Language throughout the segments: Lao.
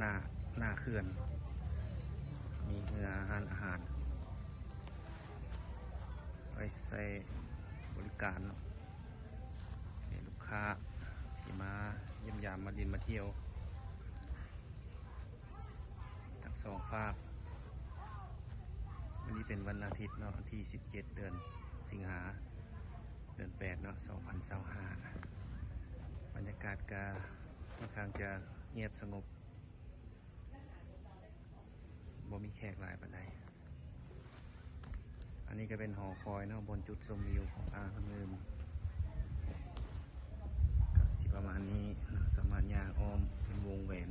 ໜ້າ ໜ້າເຂື່ອນ ມີເຮືອຮ້ານອາຫານໄວ້ໃຊ້ບໍລິການເນາະ ໃຫ້ລູກຄ້າທີ່ມາຢ້ຽມຢາມ ມາຫຼິ້ນມາທ່ຽວທັງສອງຟາກ. ມື້ນີ້ເປັນວັນອາທິດເນາະ ວັນທີສິບເຈັດ ເດືອນສິງຫາ ເດືອນແປດເນາະ ສອງພັນຊາວຫ້າ. ບັນຍາກາດກະຄ່ອນຂ້າງຈະງຽບສະຫງົບ ບໍ່ມີແຂກຫຼາຍປານໃດ. ອັນນີ້ກະເປັນຫໍຄອຍເນາະ ບ່ອນຈຸດຊົມວິວຂອງອ່າງນ້ຳງື່ມ ກະຊິປະມານນີ້ເນາະ ສາມາດຍ່າງອ້ອມເປັນວົງແຫວນ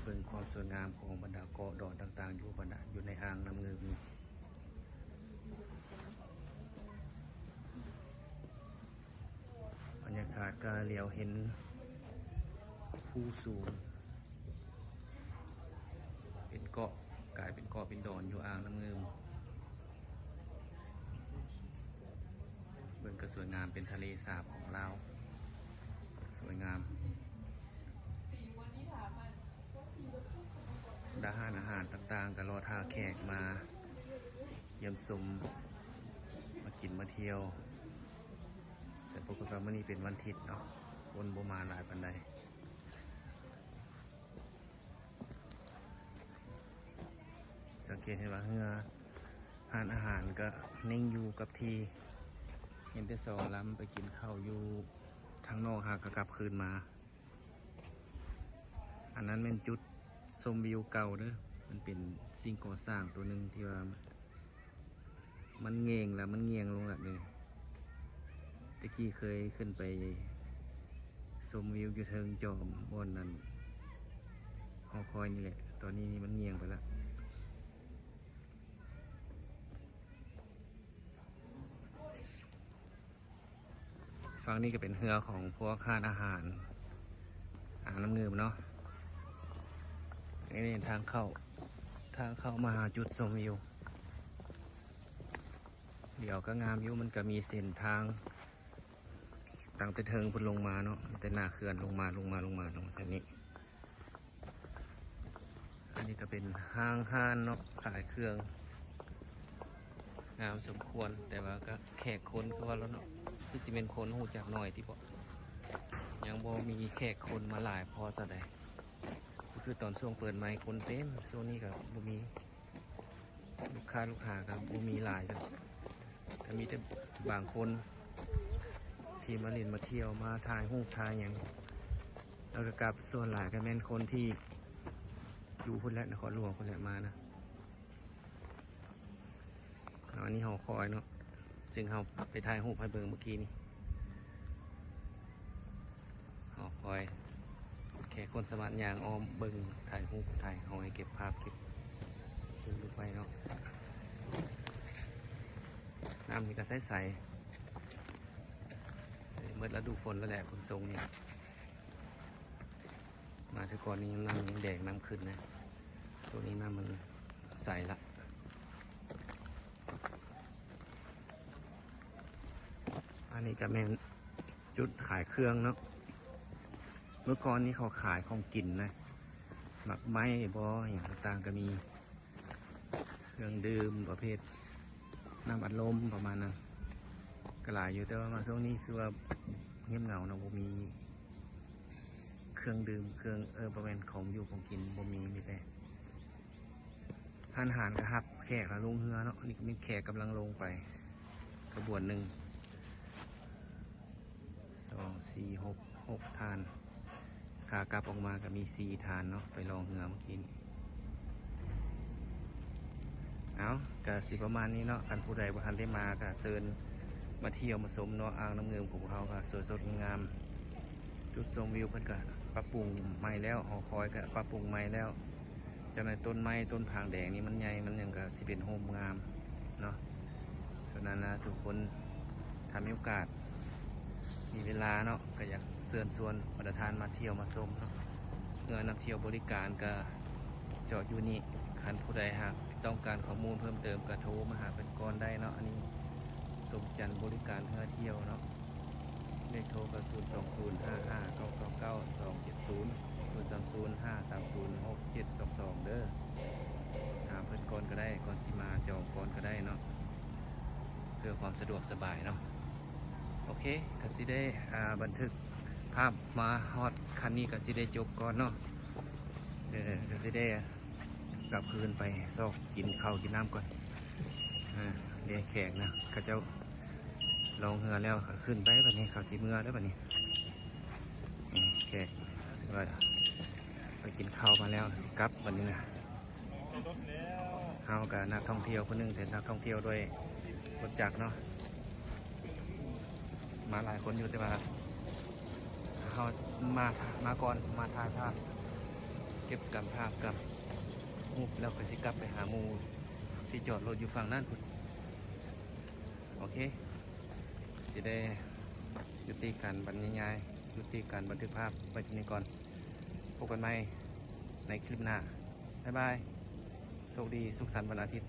ເບິ່ງຄວາມສວຍງາມຂອງບັນດາເກາະດອນຕ່າງໆ ຢູ່ບັນດາ ຢູ່ໃນອ່າງນ້ຳງື່ມນີ້. ບັນຍາກາດກະຫຼຽວເຫັນພູສູງ ເປັນເກາະ ກາຍເປັນເກາະເປັນດອນຢູ່ອ່າງນ້ຳງື່ມ. ເບິ່ງກະສວຍງາມ ເປັນທະເລສາບຂອງລາວ ສວຍງາມ. ລະຮ້ານອາຫານຕ່າງໆ ກະລໍຖ້າແຂກມາຢ້ຽມຊົມ ມາກິນມາທ່ຽວ. ແຕ່ປົກກະຕິມື້ນີ້ເປັນວັນທິດເນາະ ຄົນບໍ່ມາຫຼາຍປານໃດ. ສັງເກດເຫັນວ່າເຮືອຮ້ານອາຫານກະນິ່ງຢູ່ກັບທີ່ ເຫັນແຕ່ສອງລຳໄປກິນເຂົ້າຢູ່ທາງນອກ ຫາກະກັບຄືນມາ. ອັນນັ້ນແມ່ນຈຸດຊົມວິວເກົ່າເດີ ມັນເປັນສິ່ງກໍ່ສ້າງຕົວໜຶ່ງທີ່ວ່າ ມັນແຫວ່ງລະມັນຫງ່ຽງລົງລະເດ. ແຕ່ກີ້ເຄີຍຂຶ້ນໄປຊົມວິວຢູ່ເທິງຈອມບ່ອນນັ້ນ ຫໍຄອຍນີ້ແຫຼະ ຕອນນີ້ມັນຫງ່ຽງໄປລະ. ຝັ່ງນີ້ກະເປັນເຮືອຂອງພວກຮ້ານອາຫານອ່າງນ້ຳງື່ມເນາະ. ນີ້ທາງເຂົ້າ ທາງເຂົ້າມາຫາຈຸດຊົມວິວ. ດຽວກະງາມຢູ່ ມັນກະມີເສັ້ນທາງຕັ້ງແຕ່ເທິງພຸ້ນລົງມາເນາະ ແຕ່ໜ້າເຂື່ອນລົງມາ ລົງມາ ລົງມາ ລົງມາແຖວນີ້. ອັນນີ້ກະເປັນຫ້າງຮ້ານເນາະ ຂາຍເຄື່ອງ ງາມສົມຄວນ ແຕ່ວ່າກະແຂກຄົນຄືວ່າລະເນາະ ຄືຊິແມ່ນຄົນຮູ້ຈັກໜ້ອຍຕິເບາະ ຍັງບໍ່ມີແຂກຄົນມາຫຼາຍພໍສ່ຳໃດ. ຄືຕອນຊ່ວງເປີດໃໝ່ຄົນເຕັມ ຊ່ວງນີ້ກະບໍ່ມີ ລູກຄ້າລູກຫາກະບໍ່ມີຫຼາຍ ກະມີແຕ່ບາງຄົນທີ່ມາຫຼິ້ນມາທ່ຽວ ມາຖ່າຍຮູບຖ່າຍຫຍັງ ແລ້ວກະກັບ. ສ່ວນຫຼາຍກະແມ່ນຄົນທີ່ຢູ່ພຸ້ນແຫຼະ ນະຄອນຫຼວງພຸ້ນແຫຼະມານະ. ອັນນີ້ຫໍຄອຍເນາະ ຊຶ່ງເຮົາໄປຖ່າຍຮູບໃຫ້ເບິ່ງມື້ກີ້ນີ້ ຫໍຄອຍ ແຂກຄົນສາມາດຍ່າງອ້ອມເບິ່ງ ຖ່າຍຮູບ ຖ່າຍຫອຍ ເກັບພາບ ເກັບ ເກັບຮູບໄວ້ເນາະ. ນ້ຳນີ້ກະໃສໆ ເໝິດລະດູຝົນແລ້ວແຫຼະ ເບິ່ງຊົງນີ້. ມາແຕ່ກ່ອນນີ້ນ້ຳຍັງແດງ ນ້ຳຂຶ້ນນະ ຊ່ວງນີ້ນ້ຳມັນໃສລະ. ອັນນີ້ກະແມ່ນຈຸດຂາຍເຄື່ອງເນາະ ເມື່ອກ່ອນນີ້ເຂົາຂາຍຂອງກິນນະ ໝາກໄມ້ບໍ ຫຍັງຕ່າງໆກະມີ ເຄື່ອງດື່ມປະເພດນ້ຳອັດລົມປະມານນັ້ນ ກະຫຼາຍຢູ່ ແຕ່ວ່າມາຊ່ວງນີ້ຄືວ່າງຽບເຫງົາເນາະ ບໍ່ມີເຄື່ອງດື່ມ ເຄື່ອງ ເອີ ບໍ່ແມ່ນຂອງຢູ່ຂອງກິນບໍ່ມີ ມີແຕ່ຮ້ານອາຫານກະຮັບແຂກລະລົງເຮືອເນາະ. ນີ້ມີແຂກກຳລັງລົງໄປຂະບວນໜຶ່ງ ສອງ ສີ່ ຫົກ ຫົກທ່ານ ຂາກັບອອກມາກະມີສີ່ທ່ານເນາະ ໄປລ່ອງເຮືອມື້ກີ້ນີ້. ເອົາ ກະຊິປະມານນີ້ເນາະ ຄັນຜູ້ໃດບໍ່ທັນໄດ້ມາກະເຊີນມາທ່ຽວມາຊົມເນາະ ອ່າງນ້ຳງື່ມຂອງພວກເຮົາກະສວຍສົດງົດງາມ ຈຸດຊົມວິວເພິ່ນກະປັບປຸງໃໝ່ແລ້ວ ຫໍຄອຍກະປັບປຸງໃໝ່ແລ້ວ. ຈັ່ງໃດຕົ້ນໄມ້ຕົ້ນຜາງແດງນີ້ມັນໃຫຍ່ ມັນຫຍັງກະຊິເປັນຮົ່ມງາມເນາະ. ສະນັ້ນລະທຸກຄົນ ຖ້າມີໂອກາດ ມີເວລາເນາະ ກະຢາກເຊີນຊວນບັນດາທ່ານມາທ່ຽວມາຊົມເນາະ. ເຮືອນຳທ່ຽວບໍລິການກະຈອດຢູ່ນີ້ ຄັນຜູ້ໃດຫາກຕ້ອງການຂໍ້ມູນເພີ່ມເຕີມກະໂທມາຫາເພິ່ນກ່ອນໄດ້ເນາະ. ອັນນີ້ສົມຈັນບໍລິການເຮືອທ່ຽວເນາະ ເລກໂທກະ ສູນສອງສູນ ຫ້າຫ້າເກົ້າເກົ້າເກົ້າ ສອງເຈັດສູນ. ສູນສາມສູນຫ້າສາມສູນຫົກເຈັດສອງສອງເດີ. ຖາມເພິ່ນກ່ອນກໍໄດ້ ກ່ອນຊິມາຈອງກ່ອນກໍໄດ້ເນາະ ເພື່ອຄວາມສະດວກສະບາຍເນາະ. ໂອເຄ ກໍຊິໄດ້ ອ່າ ບັນທຶກພາບມາຮອດຄັນນີ້ ກໍຊິໄດ້ຈົບກ່ອນເນາະ. ເອີ ກໍຊິໄດ້ກັບຄືນໄປຊອກກິນເຂົ້າກິນນ້ຳກ່ອນ. ເອີ ເດ້ແຂກນະ ເຂົາເຈົ້າລ່ອງເຮືອແລ້ວ ເຂົາຂຶ້ນໄປບັດນີ້ ເຂົາຊິເມືອແລ້ວບັດນີ້. ອືມ ແຂກ ຖືວ່າໄປກິນເຂົ້າມາແລ້ວ ຊິກັບບັດນີ້ນະ. ເຮົາກະນັກທ່ອງທ່ຽວຜູ້ໜຶ່ງ ແຕ່ນັກທ່ອງທ່ຽວດ້ວຍລົດຈັກເນາະ ມາຫຼາຍຄົນຢູ່ ແຕ່ວ່າເຮົາມາ ມາກ່ອນ ມາຖ່າຍພາບ ເກັບກຳພາບກຳຮູບ ແລ້ວກໍຊິກັບໄປຫາໝູ່ທີ່ຈອດລົດຢູ່ຝັ່ງນັ້ນພຸ້ນ. ໂອເຄ ຊິໄດ້ຍຸຕິການບັນຍາຍ ຍຸຕິການບັນທຶກພາບໄວ້ສ່ຳນີ້ກ່ອນ. ພົບກັນໃໝ່ໃນຄລິບໜ້າ. ບາຍບາຍ. ໂຊກດີ ສຸກສັນວັນອາທິດ.